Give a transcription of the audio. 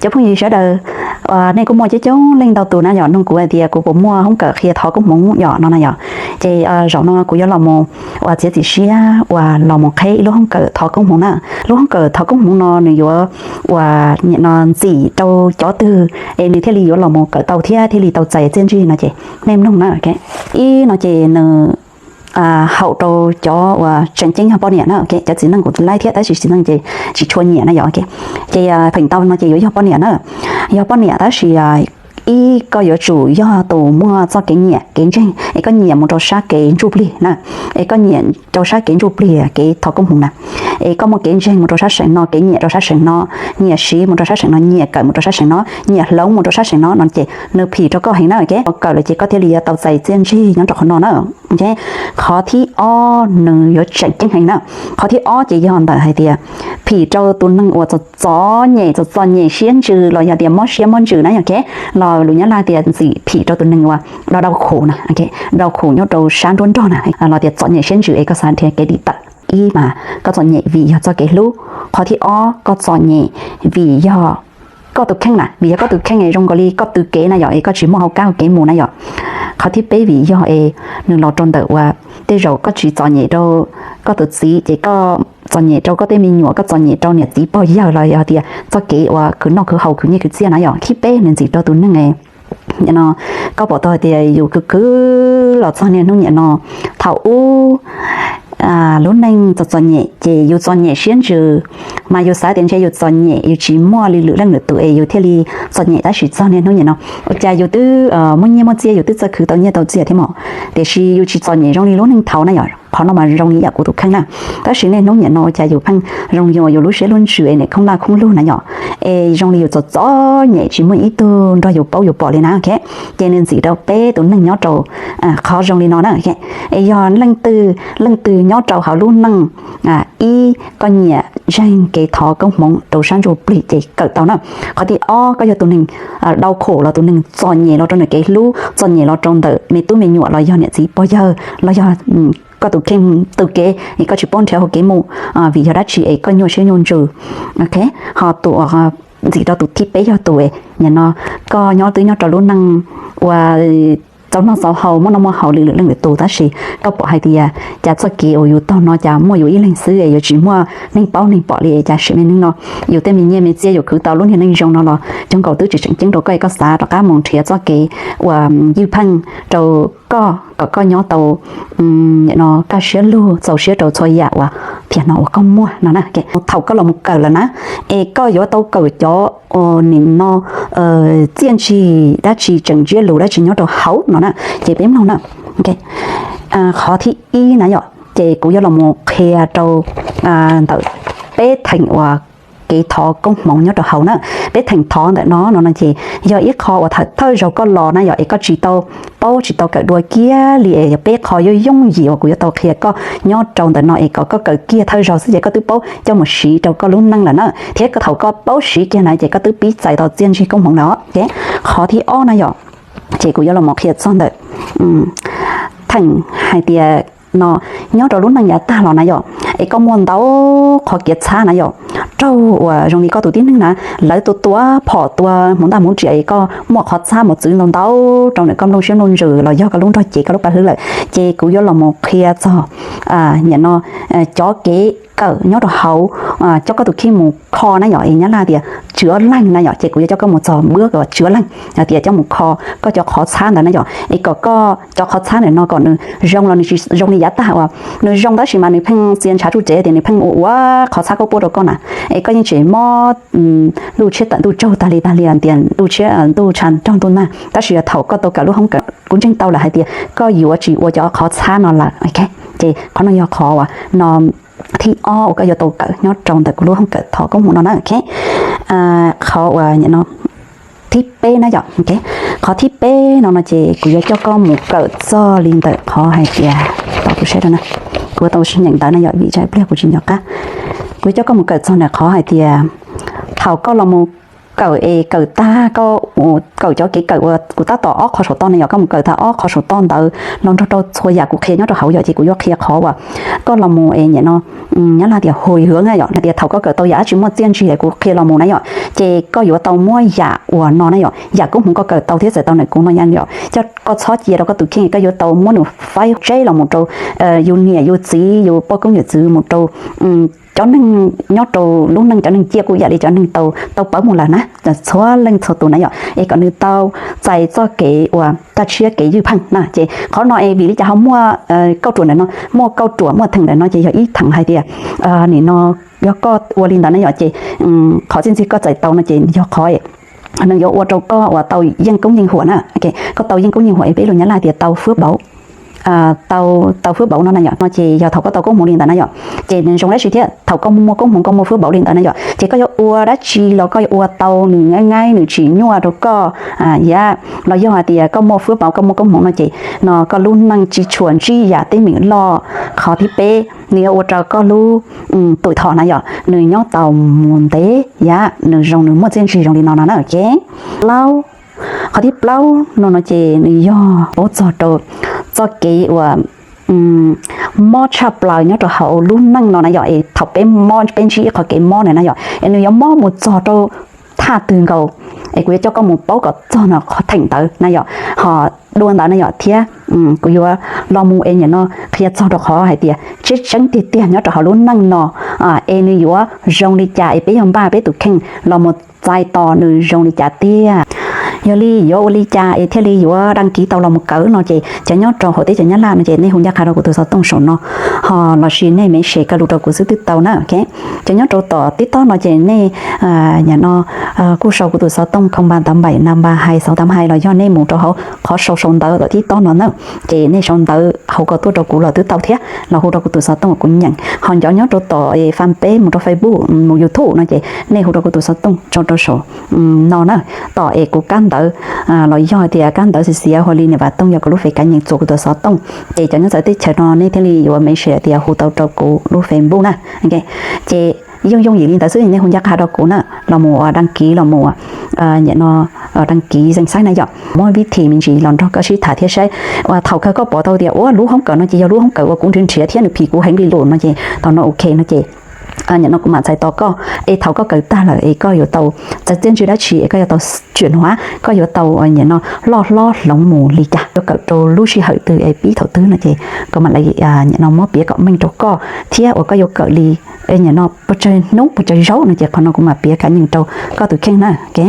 Cov phooj ywg sawv daws, nej kuj muaj coob coob leej ntau tus na yom, nug kuv hais tias kuv puas muaj hoob kawm qhia thov koob hmoov yom no na yom. Ces zaum no kuv yuav los mus uas txiav txim siab uas los mus qheb ib lub hoob kawm thov koob hmoov na. Lub hoob kawm thov koob hmoov no nws yuav uas nim no ntxim rau cov twg es nws thiaj li yuav los mus kawm tau thiab thiaj li tau txais txiaj ntsig no ces nej mloog na. Ib no ces nws haum rau cov uas tseem ceeb yog poj niam na, cov txiv neej kuv laib thiab tab sis txiv neej ces tsis tshua nyiam na yom. Ces pheem ntau no ces yuav yog poj niam na, yog poj niam tab sis ib koj yuav tsum yog tus muaj txoj kev nyiam kev ntseeg es koj nyiam mus rau sab kev ntsuj plig na, es koj nyiam rau sab kev ntsuj plig kev thov koob hmoov na, es koj muaj kev ntseeg mus rau sab seem no, kev nyiam rau sab seem no, nyiam siv mus rau sab seem no, nyiam kawm mus rau sab seem no, nyiam hloov mus rau sab seem no no ces nws phim rau koj heev na. Ces koj kawm lawm ces koj thiaj li yuav tau txais txiaj ntsig nyob rau qhov no na. Qhov thib ob nws yuav tseem ceeb heev na. Qhov thib ob ces yog ntawm hais tias phim rau tus neeg uas txom txom nyem txom txom nyem siab ntsws los yog tias mob siab mob ntsws na yom, los lus Nyab Laj tias ntxim phim rau tus neeg uas đau khổ na, đau khổ nyob rau sab nruab nrog na, los tias txom nyem siab ntsws es koj xav nrhiav kev dim tawm. Ib mas koj txom nyem vim yog txoj kev hlub. Qhov thib ob koj txom nyem vim yog koj tus kheej na, vim yog koj tus kheej zoo nkaus li koj tw kev na yom, es koj tsis muaj hauv kab hauv kev mus na yom. Qhov thib peb vim yog es nws los rau ntawm uas tej zaum koj tsis txom nyem rau koj tus txiv ces koj txom nyem rau koj tej me nyuam, koj txom nyem rau niam txiv pog yawg los yog tias txoj kev uas khwv noj khwv haus khwv nyiaj khwv txiaj na yom. Thib peb nws ntxim rau tus neeg no, koj pom tau hais tias yus khwv khwv los txog niaj hnub nim no, thaum ub lub neej txom txom nyem ces yus txom nyem siab ntsws, mas yus xav tias ntshe yus txom nyem yus tsis muaj li lwm leej lwm tus es yus thiaj li txom nyem, tab sis txog niaj hnub nim no ua cas yus twb muaj nyiaj muaj txiaj, yus twb txawj khwv tau nyiaj tau txiaj thiab mog, tiam sis yus tsis txom nyem zoo li lub neej thaud na yom. Qhov no mas zoo li yam kuv tus kheej na. Tab sis niaj hnub nim no ua cas yus pheej zoo yus lub siab lub ntsws es nim khoob laj khoob lug na yom, es zoo li yus txom txom nyem tsis muaj ib tug nrog yus paub yus pom li na. Ces nws ntxim rau peb tus neeg nyob rau qhov zoo li no na. Es yog leej twg leej twg nyob rau hauv lub neej, ib koj nyiam ntseeg kev thov koob hmoov rau sab ntsuj plig ces kawm tau na. Qhov thib ob koj yog tus neeg đau khổ los tus neeg txom nyem los rau ntawm kev hlub, txom nyem los rau ntawm me tub me nyuam los yog niam txiv pog yawg los yog koj tus kheej tw kev es koj tsis paub nrhiav hauv kev mus vim yog dab tsi es koj nyuaj siab nyuaj ntsws. Ho tus ntxim rau tus thib peb yog tus nim no koj nyob twb nyob rau lub neej uas txaus noj txaus haus muaj noj muaj haus li lwm leej lwm tus, tab sis koj pom hais tias cas txoj kev uas yus taug no cas muaj yus ib leeg xwb es yuav tsis muaj neeg paub neeg pom li, cas sim me neej no yus tej me nyiaj me txiaj yus khwv tau lub niag neej zoo no los coob nkaus twb tsis tseem ceeb rau koj es koj xav rov qab mus nrhiav txoj kev uas ywj pheej rau koj kom koj nyob tau nim no kaj siab lug txaus siab rau txhua yam uas thiaj no uas koj muaj no na. Thaum koj los mus kawm lawm na, es koj yuav tau kawm cov nim no txiaj ntsig dab tsi tseem ntsiab lus dab tsi nyob rau hauv no na. Ces peb mloog na. Qhov thib ib na yom, ces kuv yuav los mus qhia rau ntawm peb theem uas kev thov koob hmoov nyob rau hauv na. Peb theem thov ntawm no no no ces yog ib qho uas thawj zaug koj los na yom, es koj tsis tau paub tsis tau kawm dua kiag li es yog peb qho yooj yooj yim uas kuv yuav tau qhia koj nyob rau ntawm no es kom koj kawm kiag thawj zaug xwb ces koj twb paub coj mus siv rau koj lub neej lawm na. Thiab thaum koj paub siv kiag na ces koj twb pib txais tau txiaj ntsig koob hmoov lawm os. Qhov thib ob na yom, ces kuv yuav los mus qhia txog ntawm theem hais tias no nyob rau lub neej yav tag los na yom, es koj muaj ntau qhov kev txhab na yom, raug uas zoo li koj tus tib neeg na, lawv tua tua phom tua hmoov ntaj hmoov riam es koj muaj qhov txhab mos txwv ntau ntau rau ntawm koj nplooj siab nplooj ntsws los yog koj lub nrog cev koj lub paj hlwb lawm. Ces kuv yuav los mus qhia txog nim no cov kev kawm nyob rau hauv coj koj tus kheej mus kho na yom, es Nyab Laj tias chữa lành na yom, ces kuv yuav coj koj mus txog npuab chữa lành hais tias coj mus kho koj cov qhov txhab ntawd na yom, es kom koj cov qhov txhab ntawm no kom nws zoo los nws tsis zoo li yav tag uas nws zoo tab sis mas nws pheej txia ntshav tsuj tsev tias nws pheej ua ua qhov txhab koj puab rau koj na, es koj yeej tseem mob ntuj tshiab tawm ntuj tsaug tag li tag li tias ntuj tshiab ntuj tshav nrog ntuj nag, tab sis thaum koj tau kawm lub hoob kawm kuv ntseeg tau lawm hais tias koj yuav tsis ua cov qhov txhab no lawm. Ces qhov no yog qhov uas no thib ob uas koj yuav tau kawm nyob rau ntawm kuv lub hoob kawm thov koob hmoov no na. Qhov uas no thib peb na yom, qhov thib peb no no ces kuv yuav coj koj mus kawm txog li ntawm qhov hais tias, tos kuv saib rau na, kuv tau nyeem ntawv na yom vim tsam pliag kuv tsis nco qab. Kuv yuav coj koj mus kawm txog ntawm qhov hais tias thaum koj los mus kawm es kawm tag koj, kawm cov kev kawm uas kuv tab tom ob qho saum toj ne yom, koj mus kawm tag ob qho saum toj ntawd los nrog rau txhua yam kuv qhia nyob rau hauv yom, ces kuv yuav qhia qhov uas koj los mus es niam no, Nyab Laj tias hồi hướng na yom, hais tias thaum koj kawm tau yam dab tsi muaj txiaj ntsig kuv qhia los mus na yom, ces koj yuav tau muab yam uas no na yom, yam koob hmoov koj kawm tau thiab txais tau ntawm kuv no yom, coj koj txhob cia rau koj tus kheej, koj yuav tau muab nws faib tseb los mus rau yus niam yus txiv, yus poj koob yawm txwv, mus rau cov neeg nyob rau lub neej, cov neeg ciaj kuj yam li cov neeg tau pawv mus lawm na, txhua leej txhua tus na yom, es kom nws tau txais txoj kev uas kaj siab kev ywj pheej na. Ces qhov no es vim li cas ho muaj kauj ruam ntawm no, muaj kauj ruam muaj theem ntawm no ces yog ib theem hais tias nim no yog koj ua li ntawd na yom, ces qhov txiaj ntsig koj txais tau no ces yog qhov nws yuav ua rau koj uas tau yeej koob yeej huam na. Koj tau yeej koob yeej huam es peb lus Nyab Laj tias tau phước báo, tau phước báo no na yom, no ces yog thaum koj tau koob hmoov li ntawd na yom, ces nws zoo dab tsi thiab, thaum koj muaj koob hmoov koj muaj phước báo li ntawd na yom, ces koj yuav ua dab tsi los koj yuav ua tau nws nyaib nyaib, nws tsis nyuaj rau koj yam. Los yog hais tias koj muaj phước báo, koj muaj koob hmoov no ces no koj lub neej tsis tshua ntsib yam teeb meem loj. Qhov thib peb, nws yuav ua rau koj lub tuổi thọ na yom, nws nyob tau mus ntev yam, nws zoo, nws muaj txiaj ntsig zoo li no no na. Ces plaub, qhov thib plaub no no ces nws yog paub txog rau txoj kev uas mob tshaj plaws nyob rau hauv lub neej no na yom, es thaum peb mob, peb ntsib ib qho kev mob na na yom, es nws yuav mob mus txog rau thaj twg nkaus, es kuv yuav coj koj mus paub kom txog no qhov theem ntawd na yom, ho dua ntawd na yom, thiab kuv yuav los mus es nim no qhia txog rau qhov hais tias tseeb tseeb tiag tiag nyob rau hauv lub neej no es nws yuav zoo li cas, es peb yuav npaj peb tus kheej los mus txais tos nws zoo li cas tiag. Yog li yuav ua li cas es thiaj li yuav đăng ký tau los mus kawm no ces cov nyob rau hauv teb chaws Nyab Laj no ces nej hu ncaj qha rau kuv tus xov tooj saum no, ho los sis nej message kaj lug rau kuv xwb twb tau na. Cov nyob rau tom TikTok no ces nej nim no kuj sau kuv tus xov tooj không ba tám bảy năm ba hai sáu tám hai los yog nej mus rau hauv qhov sau sau ntawv tom TikTok no na, ces nej sau ntawv hauv ko tuaj rau kuv los twb tau thiab, los hu rau kuv tus xov tooj kuv nyeem. Ho cov nyob rau tom fanpage mus rau Facebook mus YouTube no ces nej hu rau kuv tus xov tooj tso rau saum no na. Tom es kuv kab ntawv los yog tias kab ntawv xiv xiav hu li niam Vam Tooj yog kuv lub fej kav nyeem txuas kuv tus xov tooj, ces cov nyob txawv teb chaws no nej thiaj li yuav message tias hu tau rau kuv lub Facebook na. Ces yooj yooj yim li ntawd xwb, nej hu ncaj qha rau kuv na, los mus đăng ký los mus nim no đăng ký danh sách na yom, muab vib thim me ntsis los nrog koj sib tham thiab saib uas thaum kawg koj pom tau tias ua lub hoob kawm no ces yog lub hoob kawm uas kuv nrhiav nrhiav thiab nws phim kuv heev li lus no ces tau no ok no ces nim no kuv mam txhais tos koj, es thaum koj kawm tag lawm es koj yuav tau txais txiaj ntsig dab tsi es koj yuav tau chuyển hóa, koj yuav tau nim no loj hlob hloov mus li cas, yuav kawm rau lub sij hawm twg es pib thaum twg no ces kuv mam li nim no muab piav kom meej rau koj thiab uas koj yuav kawm li nim no pes tsawg hnub pes tsawg zaug no ces qhov no kuv mam piav kav nyeem rau koj tus kheej na. Ok.